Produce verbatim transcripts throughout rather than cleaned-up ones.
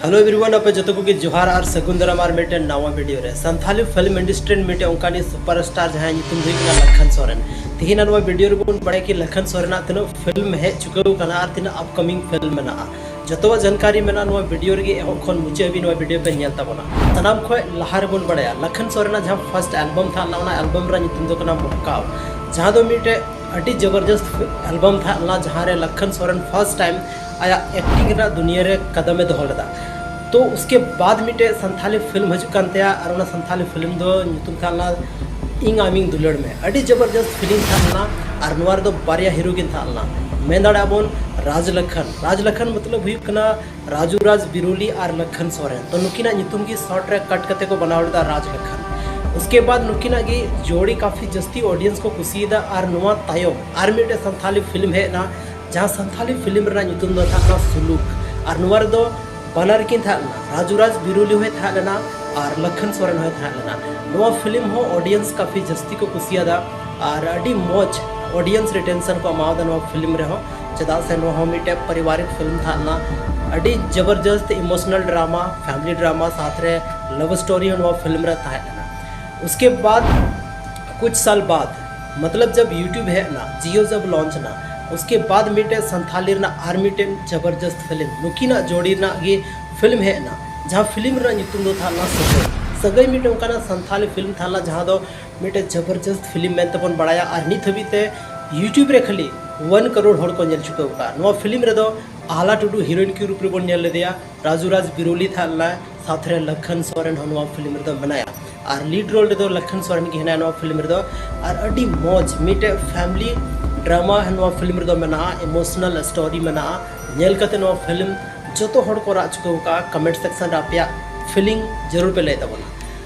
Hello everyone, ᱟᱯᱮ ᱡᱚᱛᱚ ᱠᱚᱜᱮ ᱡᱚᱦᱟᱨ ᱟᱨ ᱥᱟᱹᱜᱩᱱ ᱫᱟᱨᱟᱢ ᱟᱨ ᱢᱤᱫᱴᱮᱱ ᱱᱟᱣᱟ ᱵᱷᱤᱰᱤᱭᱳ ᱨᱮ᱾ ᱥᱟᱱᱛᱷᱟᱞᱤ ᱯᱷᱤᱞᱢ ᱤᱱᱰᱟᱥᱴᱨᱤ ᱨᱮᱱ ᱢᱤᱫᱴᱮᱱ ᱚᱱᱠᱟᱱᱤᱡ ᱥᱩᱯᱟᱨ ᱥᱴᱟᱨ ᱡᱟᱦᱟᱸᱭ ᱧᱩᱛᱩᱢ ᱫᱚ ᱦᱩᱭᱩᱜ ᱠᱟᱱᱟ ᱞᱟᱠᱷᱟᱱ ᱥᱚᱨᱮᱱ᱾ ᱛᱮᱦᱮᱧ ᱱᱚᱣᱟ ᱵᱷᱤᱰᱤᱭᱳ ᱨᱮᱵᱚᱱ ᱵᱟᱲᱟᱭᱟ ᱠᱤ ᱞᱟᱠᱷᱟᱱ ᱥᱚᱨᱮᱱᱟᱜ ᱛᱤᱱᱟᱹᱜ ᱯᱷᱤᱞᱢ ᱦᱮᱡ ᱪᱩᱠᱟᱹᱣ ᱠᱟᱱᱟ ᱟᱨ ᱛᱤᱱᱟᱹᱜ ᱟᱯᱠᱟᱢᱤᱝ ᱯᱷᱤᱞᱢ ᱢᱮᱱᱟᱜᱼᱟ᱾ ᱡᱚᱛᱚᱣᱟᱜ ᱡᱟᱱᱠᱟᱨᱤ ᱢᱮᱱᱟᱜᱼᱟ ᱱᱚᱣᱟ ᱵᱷᱤᱰᱤᱭᱳ ᱨᱮᱜᱮ, ᱮᱦᱚᱵ ᱠᱷᱚᱱ ᱢᱩᱪᱟᱹᱫ ᱦᱟᱹᱵᱤᱡ ᱱᱚᱣᱟ ᱵᱷᱤᱰᱤᱭᱳ ᱯᱮ ᱧᱮᱞ ᱛᱟᱵᱚᱱᱟ᱾ ᱥᱟᱱᱟᱢ ᱠᱷᱚᱱ ᱞᱟᱦᱟ ᱨᱮᱵᱚᱱ ᱵᱟᱲᱟᱭᱟ ᱞᱟᱠᱷᱟᱱ ᱥᱚᱨᱮᱱᱟᱜ ᱡᱟᱦᱟᱸ ᱯᱷᱟᱨᱥᱴ ᱮᱞᱵᱟᱢ ᱛᱟᱦᱮᱸ ᱞᱮᱱᱟ, ᱚᱱᱟ ᱮᱞᱵᱟᱢ ᱨᱮᱱᱟᱜ ᱧᱩᱛᱩᱢ ᱫᱚ ᱠᱟᱱᱟ ᱢᱚᱦᱠᱟᱣ, ᱡᱟᱦᱟᱸ ᱫᱚ ᱢᱤᱫᱴᱮᱡ ᱟᱹᱰᱤ ᱡᱚᱵᱚᱨᱡᱚᱥᱛ ᱮᱞᱵᱟᱢ ᱛᱟᱦᱮᱸ ᱞᱮᱱᱟ, ᱡᱟᱦᱟᱸ ᱨᱮ ᱞᱟᱠᱷᱟᱱ ᱥᱚᱨᱮᱱ ᱯᱷᱟᱨᱥᱴ ᱴᱟᱭᱤᱢ ᱟᱭᱟᱜ ᱮᱠᱴᱤᱝ ᱨᱮᱱᱟᱜ ᱫᱩᱱᱤᱭᱟᱹ ᱨᱮ ᱠᱟᱫᱟᱢᱮ ᱫᱚᱦᱚ ᱞᱮᱫᱟ᱾ ᱛᱚ ᱩᱥᱠᱮ ᱵᱟᱫ ᱢᱤᱫᱴᱮᱡ ᱥᱟᱱᱛᱷᱟᱞᱤ ᱯᱷᱤᱞᱢ ᱦᱤᱡᱩᱜ ᱠᱟᱱ ᱛᱟᱭᱟ ᱟᱨ ᱚᱱᱟ ᱥᱟᱱᱛᱷᱟᱞᱤ ᱯᱷᱤᱞᱢ ᱫᱚ ᱧᱩᱛᱩᱢ ᱛᱟᱦᱮᱸ ᱞᱮᱱᱟ ᱤᱧ ᱟᱢᱤᱧ ᱫᱩᱞᱟᱹᱲ ᱢᱮ᱾ ᱟᱹᱰᱤ ᱡᱚᱵᱚᱨᱡᱚᱥᱛ ᱯᱷᱤᱞᱢ ᱛᱟᱦᱮᱸ ᱞᱮᱱᱟ ᱟᱨ ᱱᱚᱣᱟ ᱨᱮᱫᱚ ᱵᱟᱨᱭᱟ ᱦᱤᱨᱳ ᱠᱤᱱ ᱛᱟᱦᱮᱸ ᱞᱮᱱᱟ᱾ ᱢᱮᱱ ᱫᱟᱲᱮᱭᱟᱜᱼᱟ ᱵᱚᱱ ᱨᱟᱡᱽ ᱞᱟᱠᱷᱟᱱ, ᱨᱟᱡᱽ ᱞᱟᱠᱷᱟᱱ ᱢᱚᱛᱞᱚᱵ ᱦᱩᱭᱩᱜ ᱠᱟᱱᱟ ᱨᱟᱡᱩ ᱨᱟᱡᱽ ᱵᱤᱨᱩᱞᱤ ᱟᱨ ᱞᱟᱠᱷᱟᱱ ᱥᱚᱨᱮᱱ᱾ ᱛᱚ ᱱᱩᱠᱤᱱᱟᱜ ᱧᱩᱛᱩᱢ ᱜᱮ ᱥᱚᱨᱴ ᱨᱮ ᱠᱟᱴ ᱠᱟᱛᱮ ᱠᱚ ᱵᱮᱱᱟᱣ ᱞᱮᱫᱟ ᱨᱟᱡᱽ ᱞᱟᱠᱷᱟᱱ᱾ ᱩᱥᱠᱮ ᱵᱟᱫ ᱱᱩᱠᱤᱱᱟᱜ ᱜᱮ ᱡᱳᱲᱤ ᱠᱟᱯᱷᱤ ᱡᱟᱹᱥᱛᱤ ᱚᱰᱤᱭᱮᱱᱥ ᱠᱚ ᱠᱩᱥᱤᱭᱟᱫᱟ ᱟᱨ ᱱᱚᱣᱟ ᱛᱟᱭᱚᱢ ᱟᱨ ᱢᱤᱫᱴᱮᱡ ᱥᱟᱱᱛᱷᱟᱞᱤ ᱯᱷᱤᱞᱢ ᱦᱮᱡ ᱮᱱᱟ, ᱡᱟᱦᱟᱸ ᱥᱟᱱᱛᱷᱟᱞᱤ ᱯᱷᱤᱞᱢ ᱨᱮᱱᱟᱜ ᱧᱩᱛᱩᱢ ᱫᱚ ᱛᱟᱦᱮᱸ ᱠᱟᱱᱟ ᱥᱩᱞᱩᱠ᱾ ᱟᱨ ᱱᱚᱣᱟ ᱨᱮᱫᱚ ᱵᱟᱱᱟᱨ ᱠᱤᱱ ᱛᱟᱦᱮᱸ ᱞᱮᱱᱟ, ᱨᱟᱡᱩ ᱨᱟᱡᱽ ᱵᱤᱨᱩᱞᱤ ᱦᱚᱸᱭ ᱛᱟᱦᱮᱸ ᱞᱮᱱᱟ ᱟᱨ ᱞᱟᱠᱷᱟᱱ ᱥᱚᱨᱮᱱ ᱦᱚᱸᱭ ᱛᱟᱦᱮᱸ ᱞᱮᱱᱟ᱾ ᱱᱚᱣᱟ ᱯᱷᱤᱞᱢ ᱦᱚᱸ ᱚᱰᱤᱭᱮᱱᱥ ᱠᱟᱯᱷᱤ ᱡᱟᱹᱥᱛᱤ ᱠᱚ ᱠᱩᱥᱤᱭᱟᱫᱟ ᱟᱨ ᱟᱹᱰᱤ ᱢᱚᱡᱽ ᱚᱰᱤᱭᱮᱱᱥ ᱨᱤᱴᱮᱱᱥᱚᱱ ᱠᱚ ᱮᱢᱟᱣᱟᱫᱟ ᱱᱚᱣᱟ ᱯᱷᱤᱞᱢ ᱨᱮᱦᱚᱸ, ᱪᱮᱫᱟᱜ ᱥᱮ ᱱᱚᱣᱟ ᱦᱚᱸ ᱢᱤᱫᱴᱮᱡ ᱯᱟᱨᱤᱵᱟᱨᱤᱠ ᱯᱷᱤᱞᱢ ᱛᱟᱦᱮᱸ ᱞᱮᱱᱟ᱾ ᱟᱹᱰᱤ ᱡᱚᱵᱚᱨᱡᱚᱥᱛ ᱤᱢᱳᱥᱚᱱᱟᱞ ᱰᱨᱟᱢᱟ, ᱯᱷᱮᱢᱤᱞᱤ ᱰᱨᱟᱢᱟ, ᱥᱟᱛᱷ ᱨᱮ ᱞᱟᱵᱷ ᱥᱴᱳᱨᱤ ᱦᱚᱸ ᱱᱚᱣᱟ ᱯᱷᱤᱞᱢ ᱨᱮ ᱛᱟᱦᱮᱸ ᱞᱮᱱᱟ᱾ ᱩᱥᱠᱮ ᱵᱟᱫ ᱠᱩᱪ ᱥᱟᱞ ᱵᱟᱫ, ᱢᱚᱛᱞᱚᱵ ᱡᱟᱵ YouTube ᱦᱮᱡ ᱮᱱᱟ, Jio ᱡᱟᱵ ᱞᱚᱱᱪ ᱮᱱᱟ, ᱩᱥᱠᱮ ᱵᱟᱫ ᱢᱤᱫᱴᱮᱡ ᱥᱟᱱᱛᱷᱟᱞᱤ ᱨᱮᱱᱟᱜ ᱟᱨ ᱢᱤᱫᱴᱮᱡ ᱡᱚᱵᱚᱨᱡᱚᱥᱛ ᱯᱷᱤᱞᱢ, ᱱᱩᱠᱤᱱᱟᱜ ᱡᱳᱲᱤ ᱨᱮᱱᱟᱜ ᱜᱮ ᱯᱷᱤᱞᱢ ᱦᱮᱡ ᱮᱱᱟ, ᱡᱟᱦᱟᱸ ᱯᱷᱤᱞᱢ ᱨᱮᱱᱟᱜ ᱧᱩᱛᱩᱢ ᱫᱚ ᱛᱟᱦᱮᱸ ᱞᱮᱱᱟ ᱥᱟᱹᱜᱟᱹᱭ᱾ ᱥᱟᱹᱜᱟᱹᱭ ᱢᱤᱫᱴᱮᱡ ᱚᱱᱠᱟᱱᱟᱜ ᱥᱟᱱᱛᱷᱟᱞᱤ ᱯᱷᱤᱞᱢ ᱛᱟᱦᱮᱸ ᱞᱮᱱᱟ ᱡᱟᱦᱟᱸ ᱫᱚ ᱢᱤᱫᱴᱮᱡ ᱡᱚᱵᱚᱨᱡᱚᱥᱛ ᱯᱷᱤᱞᱢ ᱢᱮᱱᱛᱮ ᱵᱚᱱ ᱵᱟᱲᱟᱭᱟ ᱟᱨ ᱱᱤᱛ ᱦᱟᱹᱵᱤᱡ ᱛᱮ YouTube ᱨᱮ ᱠᱷᱟᱹᱞᱤ ᱚᱣᱟᱱ ᱠᱟᱨᱳᱲ ᱦᱚᱲ ᱠᱚ ᱧᱮᱞ ᱪᱩᱠᱟᱹᱣ ᱟᱠᱟᱫᱼᱟ᱾ ᱱᱚᱣᱟ ᱯᱷᱤᱞᱢ ᱨᱮᱫᱚ ᱟᱦᱞᱟ ᱴᱩᱰᱩ ᱦᱤᱨᱳᱭᱤᱱ ᱠᱤ ᱨᱩᱯ ᱨᱮᱵᱚᱱ ᱧᱮᱞ ᱞᱮᱫᱮᱭᱟ, ᱨᱟᱡᱩ ᱨᱟᱡᱽ ᱵᱤᱨᱩᱞᱤ ᱛᱟᱦᱮᱸ ᱞᱮᱱᱟᱭ, ᱥᱟᱛᱷ ᱨᱮ ᱞᱟᱠᱷᱟᱱ ᱥᱚᱨᱮᱱ ᱦᱚᱸ ᱱᱚᱣᱟ ᱯᱷᱤᱞᱢ ᱨᱮᱫᱚ ᱢᱮᱱᱟᱭᱟ᱾ ᱟᱨ ᱞᱤᱰ ᱨᱳᱞ ᱨᱮᱫᱚ ᱞᱟᱠᱷᱟᱱ ᱥᱚᱨᱮᱱ ᱜᱮ ᱦᱮᱱᱟᱭᱟ ᱱᱚᱣᱟ ᱯᱷᱤᱞᱢ ᱨᱮᱫᱚ᱾ ᱟᱨ ᱟᱹᱰᱤ ᱢᱚᱡᱽ ᱢᱤᱫᱴᱮᱡ ᱯᱷᱮᱢᱤᱞᱤ ᱰᱨᱟᱢᱟ ᱱᱚᱣᱟ ᱯᱷᱤᱞᱢ ᱨᱮᱫᱚ ᱢᱮᱱᱟᱜᱼᱟ, ᱤᱢᱳᱥᱚᱱᱟᱞ ᱥᱴᱳᱨᱤ ᱢᱮᱱᱟᱜᱼᱟ᱾ ᱧᱮᱞ ᱠᱟᱛᱮ ᱱᱚᱣᱟ ᱯᱷᱤᱞᱢ ᱡᱚᱛᱚ ᱦᱚᱲ ᱠᱚ ᱨᱟᱜ ᱪᱩᱠᱟᱹᱣ ᱟᱠᱟᱫᱼᱟ᱾ ᱠᱚᱢᱮᱱᱴ ᱥᱮᱠᱥᱚᱱ ᱨᱮ ᱟᱯᱮᱭᱟᱜ ᱯᱷᱤᱞᱤᱝ ᱡᱟᱹᱨᱩᱲ ᱯᱮ ᱞᱟᱹᱭ ᱛᱟᱵᱚᱱᱟ᱾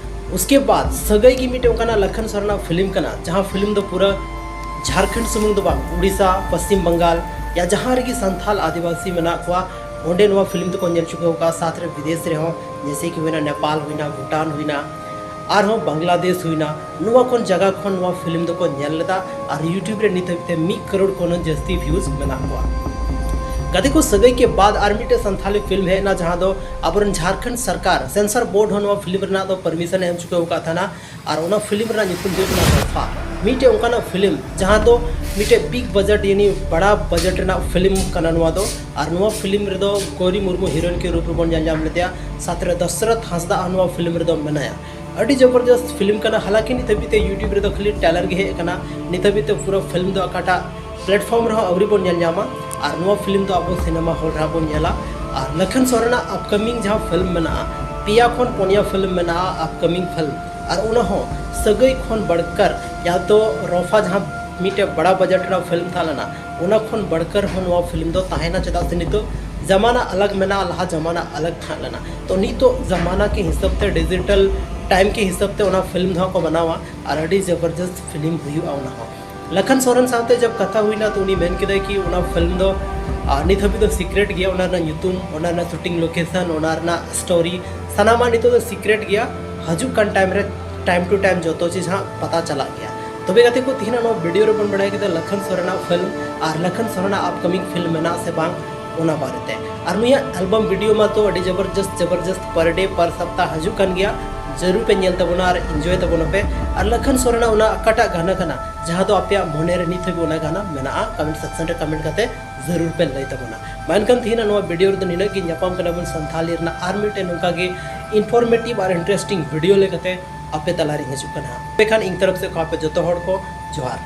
ᱩᱥᱠᱮ ᱵᱟᱫ ᱥᱟᱹᱜᱟᱹᱭ ᱜᱮ ᱢᱤᱫᱴᱮᱡ ᱚᱱᱠᱟᱱᱟᱜ ᱞᱟᱠᱷᱟᱱ ᱥᱚᱨᱮᱱᱟᱜ ᱯᱷᱤᱞᱢ ᱠᱟᱱᱟ, ᱡᱟᱦᱟᱸ ᱯᱷᱤᱞᱢ ᱫᱚ ᱯᱩᱨᱟᱹ ᱡᱷᱟᱲᱠᱷᱚᱸᱰ ᱥᱩᱢᱩᱝ ᱫᱚ ᱵᱟᱝ, ᱩᱲᱤᱥᱥᱟ, ᱯᱚᱥᱪᱤᱢ ᱵᱟᱝᱜᱟᱞ, ᱭᱟ ᱡᱟᱦᱟᱸ ᱨᱮᱜᱮ ᱥᱟᱱᱛᱷᱟᱞ ᱟᱹᱫᱤᱵᱟᱹᱥᱤ ᱢᱮᱱᱟᱜ ᱠᱚᱣᱟ, ᱚᱸᱰᱮ ᱱᱚᱣᱟ ᱯᱷᱤᱞᱢ ᱫᱚᱠᱚ ᱧᱮᱞ ᱪᱩᱠᱟᱹᱣ ᱟᱠᱟᱫᱼᱟ᱾ ᱥᱟᱛᱷ ᱨᱮ ᱵᱤᱫᱮᱥ ᱨᱮᱦᱚᱸ, ᱡᱮᱭᱥᱮ ᱠᱤ ᱦᱩᱭᱱᱟ ᱱᱮᱯᱟᱞ, ᱦᱩᱭᱱᱟ ᱵᱷᱩᱴᱟᱱ, ᱦᱩᱭᱱᱟ ᱟᱨᱦᱚᱸ ᱵᱟᱝᱞᱟᱫᱮᱥ, ᱦᱩᱭᱱᱟ, ᱱᱚᱣᱟ ᱠᱷᱚᱱ ᱡᱟᱭᱜᱟ ᱠᱷᱚᱱ ᱱᱚᱣᱟ ᱯᱷᱤᱞᱢ ᱫᱚᱠᱚ ᱧᱮᱞ ᱞᱮᱫᱟ᱾ ᱟᱨ YouTube ᱨᱮ ᱱᱤᱛ ᱦᱟᱹᱵᱤᱡ ᱛᱮ ᱢᱤᱫ ᱠᱟᱨᱳᱲ ᱠᱷᱚᱱ ᱦᱚᱸ ᱡᱟᱹᱥᱛᱤ ᱵᱷᱤᱭᱩᱡᱽ ᱢᱮᱱᱟᱜ ᱠᱚᱣᱟ᱾ ᱜᱟᱛᱮ ᱠᱚ, ᱥᱟᱹᱜᱟᱹᱭ ᱠᱮ ᱵᱟᱫ ᱟᱨ ᱢᱤᱫᱴᱮᱡ ᱥᱟᱱᱛᱷᱟᱞᱤ ᱯᱷᱤᱞᱢ ᱦᱮᱡ ᱮᱱᱟ, ᱡᱟᱦᱟᱸ ᱫᱚ ᱟᱵᱚᱨᱮᱱ ᱡᱷᱟᱨᱠᱷᱚᱸᱰ ᱥᱚᱨᱠᱟᱨ ᱥᱮᱱᱥᱚᱨ ᱵᱳᱨᱰ ᱦᱚᱸ ᱱᱚᱣᱟ ᱯᱷᱤᱞᱢ ᱨᱮᱱᱟᱜ ᱫᱚ ᱯᱟᱨᱢᱤᱥᱚᱱ ᱮ ᱮᱢ ᱪᱩᱠᱟᱹᱣ ᱟᱠᱟᱫ ᱛᱟᱦᱮᱱᱟ᱾ ᱟᱨ ᱚᱱᱟ ᱯᱷᱤᱞᱢ ᱨᱮᱱᱟᱜ ᱧᱩᱛᱩᱢ ᱫᱚ ᱦᱩᱭᱩᱜ ᱠᱟᱱᱟ ᱨᱚᱯᱷᱟ᱾ ᱢᱤᱫᱴᱮᱡ ᱚᱱᱠᱟᱱᱟᱜ ᱯᱷᱤᱞᱢ ᱡᱟᱦᱟᱸ ᱫᱚ ᱢᱤᱫᱴᱮᱡ ᱵᱤᱜ ᱵᱟᱡᱮᱴ, ᱭᱟᱱᱤ ᱵᱟᱲᱟ ᱵᱟᱡᱮᱴ ᱨᱮᱱᱟᱜ ᱯᱷᱤᱞᱢ ᱠᱟᱱᱟ ᱱᱚᱣᱟ ᱫᱚ᱾ ᱟᱨ ᱱᱚᱣᱟ ᱯᱷᱤᱞᱢ ᱨᱮᱫᱚ ᱜᱳᱨᱤ ᱢᱩᱨᱢᱩ ᱦᱤᱨᱳᱭᱤᱱ ᱠᱮ ᱨᱩᱯ ᱨᱮᱵᱚᱱ ᱧᱮᱞ ᱧᱟᱢ ᱞᱮᱫᱮᱭᱟ, ᱥᱟᱛᱨᱮ ᱫᱚᱥᱨᱚᱛᱷ ᱦᱟᱸᱥᱫᱟ ᱦᱚᱸ ᱱᱚᱣᱟ ᱯᱷᱤᱞᱢ ᱨᱮᱫᱚ ᱢᱮᱱᱟᱭᱟ᱾ ᱟᱹᱰᱤ ᱡᱚᱵᱚᱨᱡᱚᱥᱛ ᱯᱷᱤᱞᱢ ᱠᱟᱱᱟ᱾ ᱦᱟᱞᱟᱝᱠᱤ ᱱᱤᱛ ᱦᱟᱹᱵᱤᱡ ᱛᱮ YouTube ᱨᱮᱫᱚ ᱠᱷᱟᱹᱞᱤ ᱴᱨᱮᱞᱟᱨ ᱜᱮ ᱦᱮᱡ ᱟᱠᱟᱱᱟ᱾ ᱱᱤᱛ ᱦᱟᱹᱵᱤᱡ ᱛᱮ ᱯᱩᱨᱟᱹ ᱯᱷᱤᱞᱢ ᱫᱚ ᱚᱠᱟᱴᱟᱜ ᱯᱞᱮᱴᱯᱷᱚᱨᱢ ᱨᱮᱦᱚᱸ ᱟᱹᱣᱨᱤ ᱵᱚᱱ ᱧᱮᱞ ᱧᱟᱢᱟ᱾ ᱟᱨ ᱱᱚᱣᱟ ᱯᱷᱤᱞᱢ ᱫᱚ ᱟᱵᱚ ᱥᱤᱱᱮᱢᱟ ᱦᱚᱞ ᱨᱮᱦᱚᱸ ᱵᱚᱱ ᱧᱮᱞᱟ᱾ ᱟᱨ ᱞᱟᱠᱷᱟᱱ ᱥᱚᱨᱮᱱᱟᱜ ᱟᱯᱠᱟᱢᱤᱝ ᱡᱟᱦᱟᱸ ᱯᱷᱤᱞᱢ ᱢᱮᱱᱟᱜᱼᱟ, ᱯᱮᱭᱟ ᱠᱷᱚᱱ ᱯᱩᱱᱭᱟ ᱯᱷᱤᱞᱢ ᱢᱮᱱᱟᱜᱼᱟ ᱟᱯᱠᱟᱢᱤᱝ ᱯᱷᱤᱞᱢ, ᱟᱨ ᱚᱱᱟ ᱦᱚᱸ ᱥᱟᱹᱜᱟᱹᱭ ᱠᱷᱚᱱ ᱵᱟᱲᱠᱟᱨ, ᱭᱟ ᱛᱚ ᱨᱚᱯᱷᱟ ᱡᱟᱦᱟᱸ ᱢᱤᱫᱴᱮᱡ ᱵᱟᱲᱟ ᱵᱟᱡᱮᱴ ᱨᱮᱱᱟᱜ ᱯᱷᱤᱞᱢ ᱛᱟᱦᱮᱸ ᱞᱮᱱᱟ, ᱚᱱᱟ ᱠᱷᱚᱱ ᱵᱟᱲᱠᱟᱨ ᱦᱚᱸ ᱱᱚᱣᱟ ᱯᱷᱤᱞᱢ ᱫᱚ ᱛᱟᱦᱮᱱᱟ᱾ ᱪᱮᱫᱟᱜ ᱥᱮ ᱱᱤᱛᱚᱜ ᱡᱟᱢᱟᱱᱟ ᱟᱞᱟᱜᱽ ᱢᱮᱱᱟᱜᱼᱟ, ᱞᱟᱦᱟ ᱡᱟᱢᱟᱱᱟ ᱟᱞᱟᱜᱽ ᱛᱟᱦᱮᱸ ᱞᱮᱱᱟ᱾ ᱛᱚ ᱱᱤᱛᱚᱜ ᱡᱟᱢᱟᱱᱟ ᱠᱮ ᱦᱤᱥᱟᱹᱵ ᱛᱮ, ᱰᱤᱡᱤᱴᱟᱞ ᱴᱟᱭᱤᱢ ᱠᱮ ᱦᱤᱥᱟᱹᱵ ᱛᱮ ᱚᱱᱟ ᱯᱷᱤᱞᱢ ᱫᱚ ᱦᱟᱸᱜ ᱠᱚ ᱵᱮᱱᱟᱣᱟ ᱟᱨ ᱟᱹᱰᱤ ᱡᱚᱵᱚᱨᱡᱚᱥᱛ ᱯᱷᱤᱞᱢ ᱦᱩᱭᱩᱜᱼᱟ ᱚᱱᱟ ᱦᱚᱸ᱾ ᱞᱟᱠᱷᱟᱱ ᱥᱚᱨᱮᱱ ᱥᱟᱶᱛᱮ ᱡᱚᱵ ᱠᱟᱛᱷᱟ ᱦᱩᱭᱱᱟ, ᱛᱚ ᱩᱱᱤ ᱢᱮᱱ ᱠᱮᱫᱟᱭ ᱠᱤ ᱚᱱᱟ ᱯᱷᱤᱞᱢ ᱫᱚ, ᱟᱨ ᱱᱤᱛ ᱦᱟᱹᱵᱤᱡ ᱫᱚ ᱥᱤᱠᱨᱮᱴ ᱜᱮᱭᱟ᱾ ᱚᱱᱟ ᱨᱮᱱᱟᱜ ᱧᱩᱛᱩᱢ, ᱚᱱᱟ ᱨᱮᱱᱟᱜ ᱥᱩᱴᱤᱝ ᱞᱳᱠᱮᱥᱚᱱ, ᱚᱱᱟ ᱨᱮᱱᱟᱜ ᱥᱴᱳᱨᱤ, ᱥᱟᱱᱟᱢᱟᱜ ᱱᱤᱛᱚᱜ ᱫᱚ ᱥᱤᱠᱨᱮᱴ ᱜᱮᱭᱟ᱾ ᱦᱤᱡᱩᱜ ᱠᱟᱱ ᱴᱟᱭᱤᱢ ᱨᱮ, ᱴᱟᱭᱤᱢ ᱴᱩ ᱴᱟᱭᱤᱢ ᱡᱚᱛᱚ ᱪᱤᱡᱽ ᱦᱟᱸᱜ ᱯᱟᱛᱟ ᱪᱟᱞᱟᱜ ᱜᱮᱭᱟ᱾ ᱛᱚᱵᱮ ᱜᱟᱛᱮ ᱠᱚ, ᱛᱤᱦᱤᱧᱟᱜ ᱱᱚᱣᱟ ᱵᱷᱤᱰᱤᱭᱳ ᱨᱮᱵᱚᱱ ᱵᱟᱲᱟᱭ ᱠᱮᱫᱟ ᱞᱟᱠᱷᱟᱱ ᱥᱚᱨᱮᱱᱟᱜ ᱯᱷᱤᱞᱢ ᱟᱨ ᱞᱟᱠᱷᱟᱱ ᱥᱚᱨᱮᱱᱟᱜ ᱟᱯᱠᱟᱢᱤᱝ ᱯᱷᱤᱞᱢ ᱢᱮᱱᱟᱜ ᱥᱮ ᱵᱟᱝ, ᱚᱱᱟ ᱵᱟᱨᱮᱛᱮ᱾ ᱟᱨ ᱱᱩᱭᱟᱜ ᱮᱞᱵᱟᱢ ᱵᱷᱤᱰᱤᱭᱳ ᱢᱟ ᱛᱚ ᱟᱹᱰᱤ ᱡᱚᱵᱚᱨᱡᱚᱥᱛ, ᱡᱚᱵᱚᱨᱡᱚᱥᱛ per day per ᱥᱟᱯᱛᱟ ᱦᱤᱡᱩᱜ ᱠᱟᱱ ᱜᱮᱭᱟ᱾ ᱡᱟᱹᱨᱩᱲ ᱯᱮ ᱧᱮᱞ ᱛᱟᱵᱚᱱᱟ ᱟᱨ ᱤᱱᱡᱚᱭ ᱛᱟᱵᱚᱱᱟ ᱯᱮ᱾ ᱟᱨ ᱞᱟᱠᱷᱟᱱ ᱥᱚᱨᱮᱱᱟᱜ ᱚᱱᱟ ᱚᱠᱟᱴᱟᱜ ᱜᱟᱱᱟ ᱠᱟᱱᱟ ᱡᱟᱦᱟᱸ ᱫᱚ ᱟᱯᱮᱭᱟᱜ ᱢᱚᱱᱮ ᱨᱮ ᱱᱤᱛ ᱦᱟᱹᱵᱤᱡ ᱚᱱᱟ ᱜᱟᱱᱟ ᱢᱮᱱᱟᱜᱼᱟ, ᱠᱚᱢᱮᱱᱴ ᱥᱮᱠᱥᱚᱱ ᱨᱮ ᱠᱚᱢᱮᱱᱴ ᱠᱟᱛᱮ ᱡᱟᱹᱨᱩᱲ ᱯᱮ ᱞᱟᱹᱭ ᱛᱟᱵᱚᱱᱟ᱾ ᱢᱟ ᱮᱱᱠᱷᱟᱱ ᱛᱤᱦᱤᱧᱟᱜ ᱱᱚᱣᱟ ᱵᱷᱤᱰᱤᱭᱳ ᱨᱮᱫᱚ ᱱᱤᱱᱟᱹᱜ ᱜᱮ᱾ ᱧᱟᱯᱟᱢ ᱠᱟᱱᱟ ᱵᱚᱱ ᱥᱟᱱᱛᱷᱟᱞᱤ ᱨᱮᱱᱟᱜ ᱟᱨ ᱢᱤᱫᱴᱮᱱ ᱱᱚᱝᱠᱟ ᱜᱮ ᱤᱱᱯᱷᱚᱨᱢᱮᱴᱤᱵᱷ ᱟᱨ ᱤᱱᱴᱟᱨᱮᱥᱴᱤᱝ ᱵᱷᱤᱰᱤᱭᱳ ᱞᱮᱠᱟᱛᱮ ᱟᱯᱮ ᱛᱟᱞᱟᱨᱤᱧ ᱦᱤᱡᱩᱜ ᱠᱟᱱᱟ᱾ ᱛᱚᱵᱮ ᱠᱷᱟᱱ ᱤᱧ ᱛᱚᱨᱚᱯ ᱥᱮᱫ ᱠᱷᱚᱱ ᱟᱯᱮ ᱡᱚᱛᱚ ᱦᱚᱲ ᱠᱚ ᱡᱚᱦᱟᱨ᱾